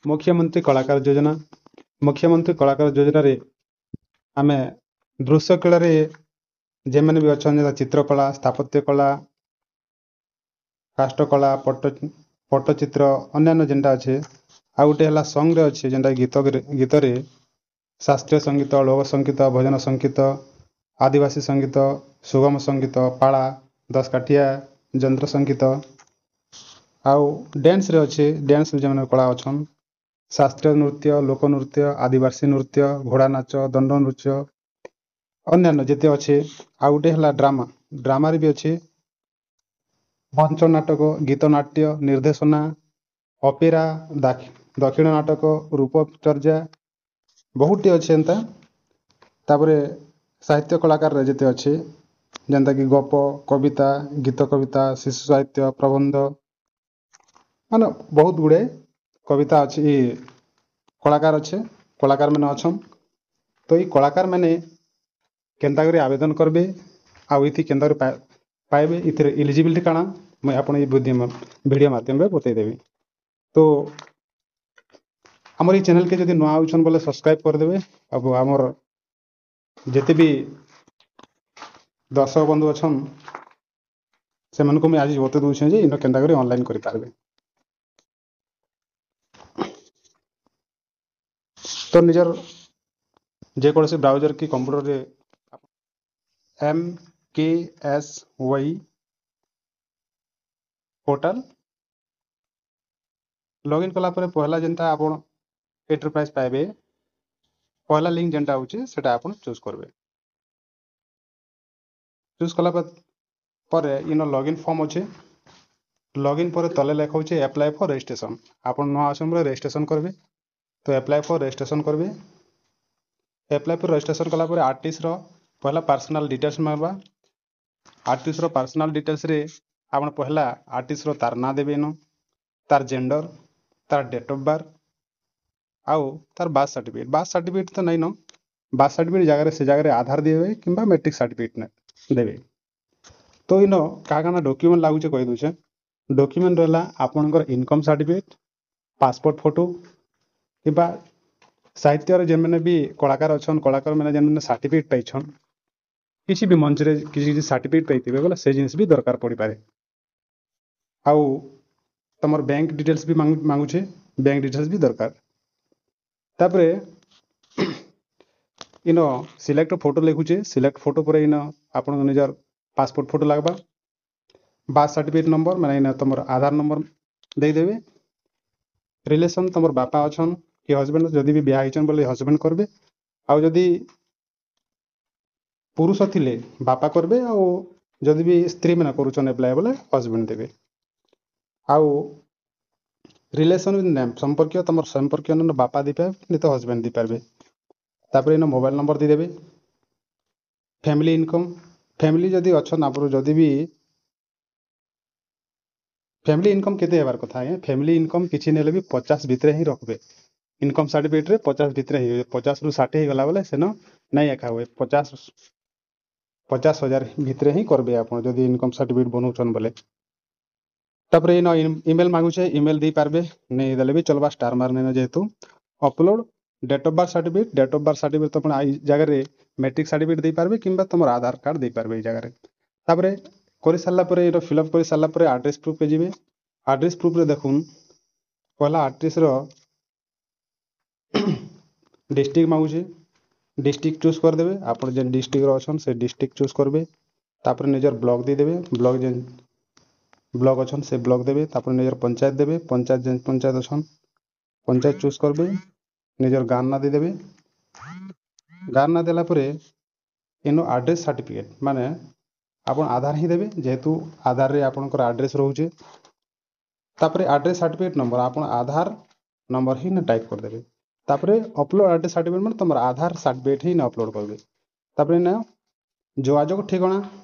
ମୁଖ୍ୟମନ୍ତ୍ରୀ କଳାକାର ଯୋଜନା। ମୁଖ୍ୟମନ୍ତ୍ରୀ କଳାକାର ଯୋଜନାରେ ଆମେ ଦୃଶ୍ୟ କଳାରେ ଯେମାନେ ବି ଅଛନ୍, ଯଥା ଚିତ୍ରକଳା, ସ୍ଥାପତ୍ୟ କଳା, କାଷ୍ଠକଳା, ପଟ୍ଟଚିତ୍ର, ଅନ୍ୟାନ୍ୟ ଯେନ୍ଟା ଅଛେ। ଆଉ ଗୋଟେ ହେଲା ସଙ୍ଗରେ ଅଛେ, ଯେନ୍ଟା ଗୀତରେ ଶାସ୍ତ୍ରୀୟ ସଙ୍ଗୀତ, ଲୋକ ସଙ୍ଗୀତ, ଭଜନ ସଙ୍ଗୀତ, ଆଦିବାସୀ ସଙ୍ଗୀତ, ସୁଗମ ସଙ୍ଗୀତ, ପାଲା, ଦଶକାଠିଆ, ଯନ୍ତ୍ର ସଙ୍ଗୀତ। ଆଉ ଡ୍ୟାନ୍ସରେ ଅଛେ, ଡ୍ୟାନ୍ସ ଯେମାନେ କଳା ଅଛନ୍, ଶାସ୍ତ୍ରୀୟ ନୃତ୍ୟ, ଲୋକ ନୃତ୍ୟ, ଆଦିବାସୀ ନୃତ୍ୟ, ଘୋଡ଼ା ନାଚ, ଦଣ୍ଡ ନୃତ୍ୟ, ଅନ୍ୟାନ୍ୟ ଯେତେ ଅଛେ। ଆଉ ଗୋଟେ ହେଲା ଡ୍ରାମା। ଡ୍ରାମାରେ ବି ଅଛେ ମଞ୍ଚ ନାଟକ, ଗୀତ ନାଟ୍ୟ, ନିର୍ଦ୍ଦେଶନା, ଅପେରା, ଦକ୍ଷିଣ ନାଟକ, ରୂପଚର୍ଯ୍ୟା, ବହୁତଟି ଅଛେ ଏନ୍ତା। ତାପରେ ସାହିତ୍ୟ କଳାକାରରେ ଯେତେ ଅଛେ, ଯେନ୍ତାକି ଗପ, କବିତା, ଗୀତ କବିତା, ଶିଶୁ ସାହିତ୍ୟ, ପ୍ରବନ୍ଧ, ମାନେ ବହୁତ ଗୁଡ଼େ କବିତା ଅଛି, ଇ କଳାକାର ଅଛେ, କଳାକାର ମାନେ ଅଛନ୍। ତ ଏଇ କଳାକାର ମାନେ କେନ୍ତା କରି ଆବେଦନ କରିବେ ଆଉ ଏଥି କେନ୍ତା କରି ପାଇବେ, ଏଥିରେ ଏଲିଜିବିଲିଟି କାଣା, ମୁଇଁ ଆପଣ ଏଇ ଭିଡ଼ିଓ ମାଧ୍ୟମରେ ବତେଇଦେବି। ତ ଆମର ଏଇ ଚ୍ୟାନେଲ୍କେ ଯଦି ନୂଆ ଆଉଛନ୍ ବୋଲେ ସବସ୍କ୍ରାଇବ୍ କରିଦେବେ, ଆଉ ଆମର ଯେତେ ବି ଦର୍ଶକ ବନ୍ଧୁ ଅଛନ୍, ସେମାନଙ୍କୁ ମୁଇଁ ଆଜି ବତେଇ ଦଉଛେ ଯେ ଇନ କେନ୍ତା କରି ଅନଲାଇନ୍ କରିପାରିବେ। ତ ନିଜର ଯେକୌଣସି ବ୍ରାଉଜର କି କମ୍ପ୍ୟୁଟରରେ MKSY portal login କଲା ପରେ ପହଲା ଯେନ୍ତା ଆପଣ ଏଣ୍ଟରପ୍ରାଇଜ ପାଇବେ, ପହଲା ଲିଙ୍କ ଯେନ୍ଟା ହଉଛି ସେଟା ଆପଣ ଚୁଜ୍ କରିବେ। ଚୁଜ୍ କଲା ପରେ ଇନ ଲଗ୍ଇନ୍ ଫର୍ମ ଅଛେ। ଲଗ୍ଇନ୍ ପରେ ତଲେ ଲେଖା ହଉଛି ଆପ୍ଲାଏ ଫର୍ ରେଜିଷ୍ଟ୍ରେସନ୍। ଆପଣ ନୂଆ ଅଛନ୍ ବୋଲେ ରେଜିଷ୍ଟ୍ରେସନ୍ କରିବେ, ତ ଆପ୍ଲାଏ ଫର୍ ରେଜିଷ୍ଟ୍ରେସନ୍ କରିବେ। ଆପ୍ଲାଏ ଫର୍ ରେଜିଷ୍ଟ୍ରେସନ୍ କଲା ପରେ ଆର୍ଟିଷ୍ଟର ପହଲା ପର୍ସନାଲ ଡିଟେଲ୍ସ ମାଗବା। ଆର୍ଟିଷ୍ଟର ପର୍ସନାଲ ଡିଟେଲ୍ସରେ ଆପଣ ପହଲା ଆର୍ଟିଷ୍ଟର ତାର ନାଁ ଦେବେ ଇନ, ତାର ଜେଣ୍ଡର, ତାର ଡେଟ୍ ଅଫ୍ ବାର୍ଥ ଆଉ ତାର ବାର୍ଥ ସାର୍ଟିଫିକେଟ୍। ବାର୍ଥ ସାର୍ଟିଫିକେଟ୍ ତ ନାଇଁନ, ବାର୍ଥ ସାର୍ଟିଫିକେଟ୍ ଜାଗାରେ ସେ ଜାଗାରେ ଆଧାର ଦେବେ କିମ୍ବା ମେଟ୍ରିକ୍ ସାର୍ଟିଫିକେଟ୍ ଦେବେ। ତ ଇନ କାଣା କାଣା ଡକ୍ୟୁମେଣ୍ଟ ଲାଗୁଛେ କହିଦଉଛେ। ଡକ୍ୟୁମେଣ୍ଟ ରହିଲା ଆପଣଙ୍କର ଇନକମ୍ ସାର୍ଟିଫିକେଟ୍, ପାସପୋର୍ଟ ଫଟୋ, କିମ୍ବା ସାହିତ୍ୟରେ ଯେନ୍ମାନେ ବି କଳାକାର ଅଛନ୍, କଳାକାର ମାନେ ଯେନ୍ମାନେ ସାର୍ଟିଫିକେଟ୍ ପାଇଛନ୍, କିଛି ବି ମଞ୍ଚରେ କିଛି କିଛି ସାର୍ଟିଫିକେଟ୍ ପାଇଥିବେ ବୋଲେ ସେ ଜିନିଷ ବି ଦରକାର ପଡ଼ିପାରେ। ଆଉ ତମର ବ୍ୟାଙ୍କ ଡିଟେଲ୍ସ ବି ମାଗୁଛେ, ବ୍ୟାଙ୍କ ଡିଟେଲ୍ସ ବି ଦରକାର। ତାପରେ ଇନ ସିଲେକ୍ଟ ଫଟୋ ଲେଖୁଛେ। ସିଲେକ୍ଟ ଫଟୋ ପରେ ଇନ ଆପଣଙ୍କ ନିଜର ପାସପୋର୍ଟ ଫଟୋ ଲାଗ୍ବା, ବାର୍ଥ ସାର୍ଟିଫିକେଟ୍ ନମ୍ବର ମାନେ ଇନ ତମର ଆଧାର ନମ୍ବର ଦେଇଦେବେ। ରିଲେସନ୍ ତମର ବାପା ଅଛନ୍ କି ହଜବେଣ୍ଡ, ଯଦି ବି ବିହା ହେଇଛନ୍ ବୋଲେ ହଜବେଣ୍ଡ କରିବେ, ଆଉ ଯଦି ପୁରୁଷ ଥିଲେ ବାପା କରିବେ, ଆଉ ଯଦି ବି ସ୍ତ୍ରୀ ମାନେ କରୁଛନ୍ ଆପ୍ଲାଏ ବୋଲେ ହଜବେଣ୍ଡ ଦେବେ। ଆଉ ରିଲେସନ୍ ନେମ୍ ସମ୍ପର୍କୀୟ, ତମର ସମ୍ପର୍କୀୟ ବାପା ଦେଇପାରିବେ ନି ତ ହଜବେଣ୍ଡ ଦେଇପାରିବେ। ତାପରେ ଇନ ମୋବାଇଲ ନମ୍ବର ଦେଇଦେବେ। ଫ୍ୟାମିଲି ଇନକମ୍, ଫ୍ୟାମିଲି ଯଦି ଅଛନ୍ ଆପଣ, ଯଦି ବି ଫ୍ୟାମିଲି ଇନକମ୍ କେତେ ହେବାର କଥା ଆଜ୍ଞା? ଫ୍ୟାମିଲି ଇନକମ୍ କିଛି ନେଲେ ବି 50 ଭିତରେ ହିଁ ରଖବେ। ଇନକମ୍ ସାର୍ଟିଫିକେଟ୍ରେ 50 ଭିତରେ ହିଁ, 50ରୁ 60 ହେଇଗଲା ବୋଲେ ସେନ ନାଇଁ ଏକା ହୁଏ। 50,000 ଭିତରେ ହିଁ କରିବେ ଆପଣ ଯଦି ଇନକମ୍ ସାର୍ଟିଫିକେଟ୍ ବନଉଛନ୍ ବୋଲେ। ତାପରେ ଇନ ଇମେଲ୍ ମାଗୁଛେ, ଇମେଲ୍ ଦେଇପାରିବେ, ନେଇ ଦେଲେ ବି ଚଲବା, ଷ୍ଟାର ମାର୍ ନେଇନ ଯେହେତୁ। Upload date of birth certificate. Date of birth certificate ତ ଆପଣ ଏଇ ଜାଗାରେ ମେଟ୍ରିକ୍ ସାର୍ଟିଫିକେଟ୍ ଦେଇପାରିବେ କିମ୍ବା ତୁମର ଆଧାର କାର୍ଡ଼ ଦେଇପାରିବେ ଏଇ ଜାଗାରେ। ତାପରେ କରିସାରିଲା ପରେ, ଏଇଟା ଫିଲ୍ଅପ୍ କରିସାରିଲା ପରେ ଆଡ୍ରେସ୍ ପ୍ରୁଫ୍କେ ଯିବେ। ଆଡ୍ରେସ୍ ପ୍ରୁଫ୍ରେ ଦେଖୁନ୍, ପହଲା ଆର୍ଟିଷ୍ଟର ଡିଷ୍ଟ୍ରିକ୍ଟ ମାଗୁଛେ। ଡିଷ୍ଟ୍ରିକ୍ଟ ଚୁଜ୍ କରିଦେବେ। ଆପଣ ଯେନ୍ ଡିଷ୍ଟ୍ରିକ୍ଟରେ ଅଛନ୍, ସେ ଡିଷ୍ଟ୍ରିକ୍ଟ ଚୁଜ୍ କରିବେ। ତାପରେ ନିଜର ବ୍ଲକ୍ ଦେଇଦେବେ। ବ୍ଲକ୍ ଯେନ୍ ବ୍ଲକ୍ ଅଛନ୍, ସେ ବ୍ଲକ୍ ଦେବେ। ତାପରେ ନିଜର ପଞ୍ଚାୟତ ଦେବେ। ପଞ୍ଚାୟତ ଯେନ୍ ପଞ୍ଚାୟତ ଅଛନ୍, ପଞ୍ଚାୟତ ଚୁଜ୍ କରିବେ। ନିଜର ଗାଁ ନାଁ ଦେଇଦେବେ। ଗାଁ ନାଁ ଦେଲା ପରେ ଇନ ଆଡ୍ରେସ୍ ସାର୍ଟିଫିକେଟ୍ ମାନେ ଆପଣ ଆଧାର ହିଁ ଦେବେ, ଯେହେତୁ ଆଧାରରେ ଆପଣଙ୍କର ଆଡ୍ରେସ୍ ରହୁଛେ। ତାପରେ ଆଡ୍ରେସ୍ ସାର୍ଟିଫିକେଟ୍ ନମ୍ବର, ଆପଣ ଆଧାର ନମ୍ବର ହିଁ ଟାଇପ୍ କରିଦେବେ। ତାପରେ ଅପଲୋଡ଼ ଆଡ୍ରେସ୍ ସାର୍ଟିଫିକେଟ୍ ମାନେ ତୁମର ଆଧାର ସାର୍ଟିଫିକେଟ୍ ହିଁ ଅପଲୋଡ଼ କରିବେ। ତାପରେ ଇନ ଯୋଗାଯୋଗ ଠିକଣା,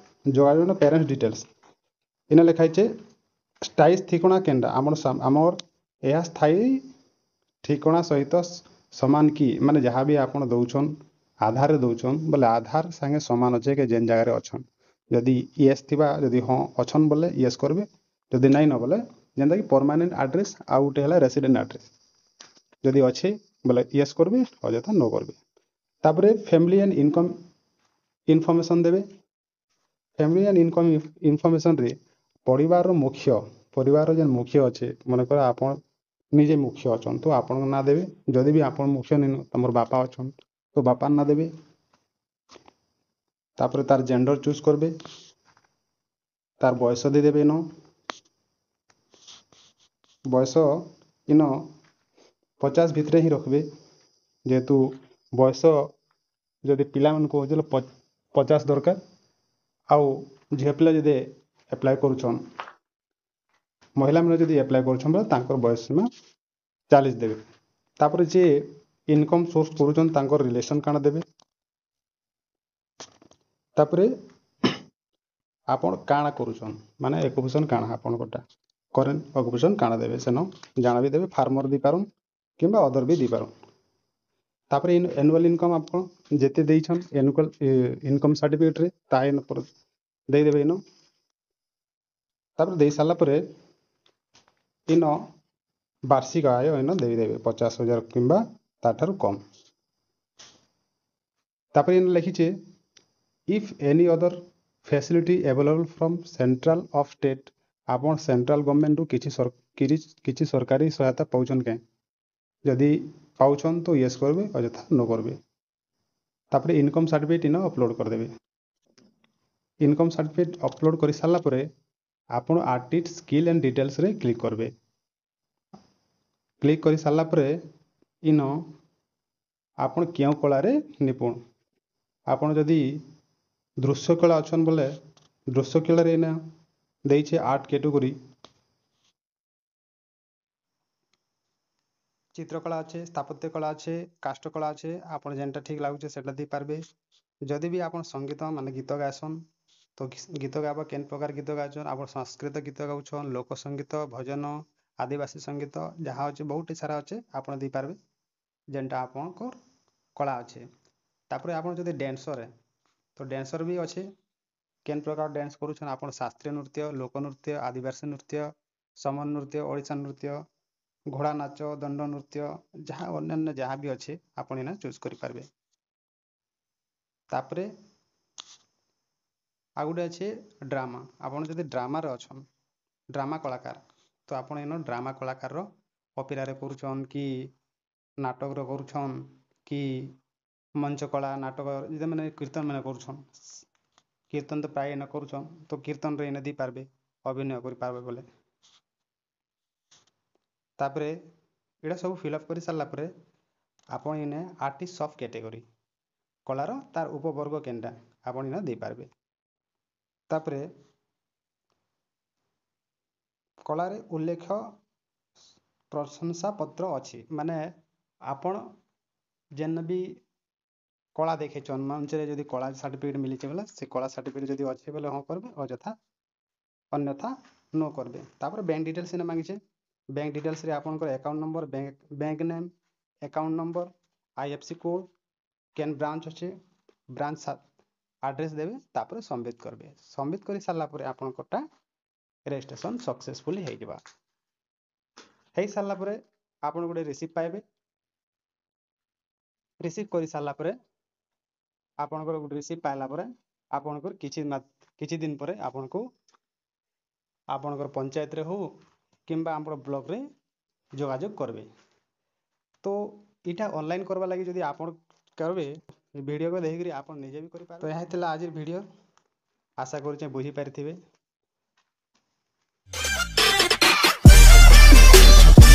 ଯୋଗାଯୋଗ ପ୍ୟାରେଣ୍ଟସ୍ ଡିଟେଲ୍ସ, ଇନ ଲେଖା ହେଇଛେ ସ୍ଥାୟୀ ଠିକଣା କେନ୍ଟା ଆମର, ଏହା ସ୍ଥାୟୀ ଠିକଣା ସହିତ ସମାନ କି? ମାନେ ଯାହା ବି ଆପଣ ଦଉଛନ୍, ଆଧାରରେ ଦଉଛନ୍ ବୋଲେ ଆଧାର ସାଙ୍ଗେ ସମାନ ଅଛେ କି ଯେନ୍ ଜାଗାରେ ଅଛନ୍? ଯଦି ୟେସ୍ ଥିବା, ଯଦି ହଁ ଅଛନ୍ ବୋଲେ ୟେସ୍ କରିବେ, ଯଦି ନାଇଁ ନ ବୋଲେ ଯେନ୍ତାକି ପରମାନେଣ୍ଟ ଆଡ୍ରେସ୍ ଆଉ ଗୋଟେ ହେଲା ରେସିଡେଣ୍ଟ ଆଡ୍ରେସ୍। ଯଦି ଅଛେ ବୋଲେ ୟେସ୍ କରିବେ, ଅଯଥା ନୋ କରିବେ। ତାପରେ ଫ୍ୟାମିଲି ଆଣ୍ଡ ଇନକମ୍ ଇନଫର୍ମେସନ୍ ଦେବେ। ଫ୍ୟାମିଲି ଆଣ୍ଡ ଇନକମ୍ ଇନଫର୍ମେସନ୍ରେ ପରିବାରର ମୁଖ୍ୟ, ପରିବାରର ଯେନ୍ ମୁଖ୍ୟ ଅଛେ, ମନେକର ଆପଣ ନିଜେ ମୁଖ୍ୟ ଅଛନ୍ ତ ଆପଣଙ୍କ ନାଁ ଦେବେ। ଯଦି ବି ଆପଣ ମୁଖ୍ୟ ନିନ, ତମର ବାପା ଅଛନ୍ ତ ବାପାର ନାଁ ଦେବେ। ତାପରେ ତାର ଜେଣ୍ଡର ଚୁଜ୍ କରିବେ, ତାର ବୟସ ଦେଇଦେବେ। ଇନ ବୟସ ଇନ 50 ଭିତରେ ହିଁ ରଖିବେ, ଯେହେତୁ ବୟସ ଯଦି ପିଲାମାନଙ୍କୁ କହୁଥିଲେ 50 ଦରକାର, ଆଉ ଝିଅ ପିଲା ଯଦି ଆପ୍ଲାଏ କରୁଛନ୍, ମହିଳାମାନେ ଯଦି ଆପ୍ଲାଏ କରୁଛନ୍ ବୋଲେ ତାଙ୍କର ବୟସ ସୀମା 40 ଦେବେ। ତାପରେ ଯିଏ ଇନକମ୍ ସୋର୍ସ କରୁଛନ୍, ତାଙ୍କର ରିଲେସନ୍ କାଣା ଦେବେ। ତାପରେ ଆପଣ କାଣା କରୁଛନ୍, ମାନେ ଅକୁପେସନ୍ କାଣା, ଆପଣଙ୍କଟା କରେଣ୍ଟ ଅକୁପେସନ୍ କାଣା ଦେବେ, ସେନ ଜାଣା ବି ଦେବେ, ଫାର୍ମର ଦେଇପାରୁନ୍ କିମ୍ବା ଅଦର ବି ଦେଇପାରୁନ୍। ତାପରେ ଆନୁଆଲ୍ ଇନକମ୍ ଆପଣ ଯେତେ ଦେଇଛନ୍ ଆନୁଆଲ୍ ଇନକମ୍ ସାର୍ଟିଫିକେଟ୍ରେ, ତା ଇନ ଦେଇଦେବେ ଇନ। ତାପରେ ଦେଇ ସାରିଲା ପରେ ଇନ ବାର୍ଷିକ ଆୟ ଇନ ଦେଇଦେବେ 50,000 କିମ୍ବା ତାଠାରୁ କମ୍। ତାପରେ ଇନ ଲେଖିଛେ, if any other facility available from central or state। ଆପଣ ସେଣ୍ଟ୍ରାଲ ଗଭର୍ଣ୍ଣମେଣ୍ଟରୁ କିଛି ସରକାରୀ ସହାୟତା ପାଉଛନ୍ କେଁ? ଯଦି ପାଉଛନ୍ ତ ୟେସ୍ କରିବେ, ଅଯଥା ନୋ କରିବେ। ତାପରେ ଇନକମ୍ ସାର୍ଟିଫିକେଟ୍ ଇନ ଅପଲୋଡ଼ କରିଦେବେ। ଇନକମ୍ ସାର୍ଟିଫିକେଟ୍ ଅପଲୋଡ଼ କରି ସାରିଲା ପରେ ଆପଣ ଆର୍ଟିଷ୍ଟ ସ୍କିଲ୍ ଆଣ୍ଡ ଡିଟେଲ୍ସରେ କ୍ଲିକ୍ କରିବେ। କ୍ଲିକ୍ କରି ସାରିଲା ପରେ ଇନ ଆପଣ କେଉଁ କଳାରେ ନିପୁଣ? ଆପଣ ଯଦି ଦୃଶ୍ୟ କଳା ଅଛନ୍ ବୋଲେ ଦୃଶ୍ୟ କଳାରେ ଏଇନା ଦେଇଛେ ଆର୍ଟ କ୍ୟାଟେଗୋରୀ, ଚିତ୍ରକଳା ଅଛେ, ସ୍ଥାପତ୍ୟ କଳା ଅଛେ, କାଷ୍ଠ କଳା ଅଛେ। ଆପଣ ଯେନ୍ଟା ଠିକ୍ ଲାଗୁଛେ ସେଟା ଦେଇପାରିବେ। ଯଦି ବି ଆପଣ ସଙ୍ଗୀତ, ମାନେ ଗୀତ ଗାଏସନ୍ ତ ଗୀତ ଗାଇବା, କେନ୍ ପ୍ରକାର ଗୀତ ଗାଉଛନ୍ ଆପଣ? ସଂସ୍କୃତ ଗୀତ ଗାଉଛନ୍, ଲୋକ ସଙ୍ଗୀତ, ଭଜନ, ଆଦିବାସୀ ସଙ୍ଗୀତ, ଯାହା ଅଛି ବହୁତ ସାରା ଅଛେ, ଆପଣ ଦେଇପାରିବେ ଯେନ୍ଟା ଆପଣଙ୍କର କଳା ଅଛେ। ତାପରେ ଆପଣ ଯଦି ଡ୍ୟାନ୍ସର, ତ ଡ୍ୟାନ୍ସର ବି ଅଛେ। କେନ୍ ପ୍ରକାର ଡ୍ୟାନ୍ସ କରୁଛନ୍ ଆପଣ? ଶାସ୍ତ୍ରୀୟ ନୃତ୍ୟ, ଲୋକ ନୃତ୍ୟ, ଆଦିବାସୀ ନୃତ୍ୟ, ସମର ନୃତ୍ୟ, ଓଡ଼ିଶା ନୃତ୍ୟ, ଘୋଡ଼ା ନାଚ, ଦଣ୍ଡ ନୃତ୍ୟ, ଯାହା ଅନ୍ୟାନ୍ୟ ଯାହା ବି ଅଛି ଆପଣ ଏଇନା ଚୁଜ୍ କରିପାରିବେ। ତାପରେ ଆଉ ଗୋଟେ ଅଛି ଡ୍ରାମା। ଆପଣ ଯଦି ଡ୍ରାମାରେ ଅଛନ୍, ଡ୍ରାମା କଳାକାର, ତ ଆପଣ ଏନ ଡ୍ରାମା କଳାକାରର ଅପେରାରେ କରୁଛନ୍ କି ନାଟକରେ କରୁଛନ୍ କି ମଞ୍ଚ କଳା, ନାଟକ ମାନେ କୀର୍ତ୍ତନ ମାନେ କରୁଛନ୍, କୀର୍ତ୍ତନ ତ ପ୍ରାୟ ଏନେ କରୁଛନ୍, ତ କୀର୍ତ୍ତନରେ ଏନେ ଦେଇପାରିବେ, ଅଭିନୟ କରିପାରିବେ ବୋଲେ। ତାପରେ ଏଇଟା ସବୁ ଫିଲ୍ଅପ୍ କରି ସାରିଲା ପରେ ଆପଣ ଏନେ ଆର୍ଟିଷ୍ଟ ସବ୍ କ୍ୟାଟେଗୋରୀ, କଳାର ତାର ଉପବର୍ଗ କେନ୍ଟା, ଆପଣ ଏନେ ଦେଇପାରିବେ। ତାପରେ କଳାରେ ଉଲ୍ଲେଖ ପ୍ରଶଂସା ପତ୍ର ଅଛି, ମାନେ ଆପଣ ଯେନ୍ ବି କଳା ଦେଖେଇଛନ୍ ମଞ୍ଚରେ, ଯଦି କଳା ସାର୍ଟିଫିକେଟ୍ ମିଳିছে ବୋଲେ, ସେ କଳା ସାର୍ଟିଫିକେଟ୍ ଯଦି ଅଛି ବୋଲେ ହଁ କରିବେ, ଅଯଥା ଅନ୍ୟଥା ନୋ କରିବେ। ତାପରେ ବ୍ୟାଙ୍କ ଡିଟେଲ୍ସ ଏନେ ମାଗିଛେ। ବ୍ୟାଙ୍କ ଡିଟେଲ୍ସରେ ଆପଣଙ୍କର account number, bank name, account number, IFC code, କେନ୍ ବ୍ରାଞ୍ଚ ଅଛେ, ବ୍ରାଞ୍ଚ ଆଡ୍ରେସ୍ ଦେବେ। ତାପରେ ସବମିଟ୍ କରିବେ। ସବମିଟ୍ କରି ସାରିଲା ପରେ ଆପଣଙ୍କରଟା ରେଜିଷ୍ଟ୍ରେସନ୍ ସକ୍ସେସଫୁଲି ହେଇଯିବା। ହେଇ ସାରିଲା ପରେ ଆପଣ ଗୋଟେ ରିସିପ୍ଟ ପାଇବେ। ରିସିଭ୍ କରି ସାରିଲା ପରେ, ଆପଣଙ୍କର ଗୋଟେ ରିସିପ୍ଟ ପାଇଲା ପରେ, ଆପଣଙ୍କର କିଛି ଦିନ ପରେ ଆପଣଙ୍କୁ ଆପଣଙ୍କର ପଞ୍ଚାୟତରେ ହଉ କିମ୍ବା ଆମର ବ୍ଲକରେ ଯୋଗାଯୋଗ କରିବେ। ତ ଏଇଟା ଅନଲାଇନ୍ କରବା ଲାଗି ଯଦି ଆପଣ କରିବେ, ଭିଡ଼ିଓକୁ ଦେଖିକରି ଆପଣ ନିଜେ ବି କରିପାରିବେ। ତ ଏହା ଥିଲା ଆଜିର ଭିଡ଼ିଓ। ଆଶା କରୁଛେ ବୁଝିପାରିଥିବେ।